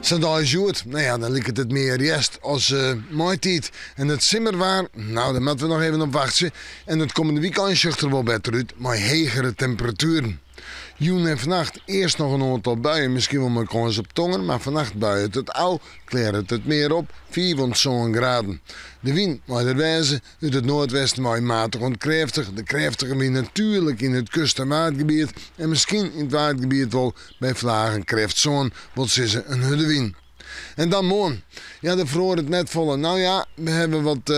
Sa'n dei as hjoed, no ja, dan liket it mear hjerst as maitiid. En it simmerwaar, no, dêr moatte we noch even op wachtsje. En it kommende wykein sjocht der wol better út mei hegere temperatueren. Jûn en fannacht earst noch in oantal buien, miskien wol mei kâns op tonger, mar fannacht buiet it ôf, klearret it mear op, 5 oant 7 graden. De wyn mei der wêze, út it noardwesten wei matich oant krêftich, de krêftige wyn natuerlik yn it kust en waadgebiet en miskien yn it waadgebiet wol by flagen krêft sân, wol sizze in hurde wyn. En dan moarn. Ja, der feroaret net folle. No ja, we hawwe wat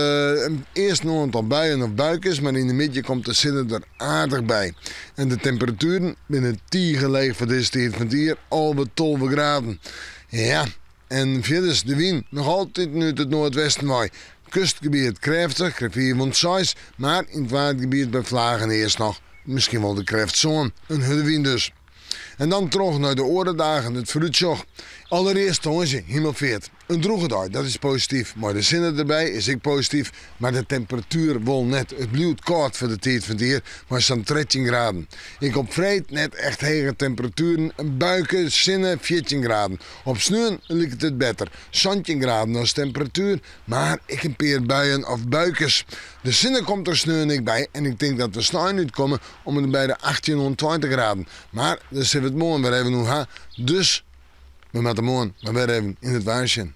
earst in oantal buien of buikes, mar yn de middei komt de sinne der aardich by. En de temperatueren binne tige leech foar dizze tiid fan it jier, 11, 12 graden. Ja, en fierders de wyn noch altiten út it noardwesten wei. Kustgebiet krêftich, krêft 5 oant 6, mar yn it waadgebiet by flagen earst noch miskien wol de krêft sân. In hurde wyn dus. En dan troch nei de oare dagen, it foarútsjoch. Allerearst tongersdei, Himelfeart. In drûge dei, dat is posityf. Mei de sinne derby is ek posityf, mar de temperatuer wol net. It bliuwt kâld foar de tiid fan it jier, mei sa'n 13 graden. Ek op freed net echt hege temperatueren, in buike, sinne, 14 graden. Op sneon liket it better, 17 graden as temperatuer, mar ek in pear buien of buikes. De sinne komt der sneon ek by en ik tink dat we snein útkomme om en by de 18 oant 20 graden. Mar dêr sille we it moarn wer even oer ha. Dus we moatte moarn mar wer even yn it waar sjen.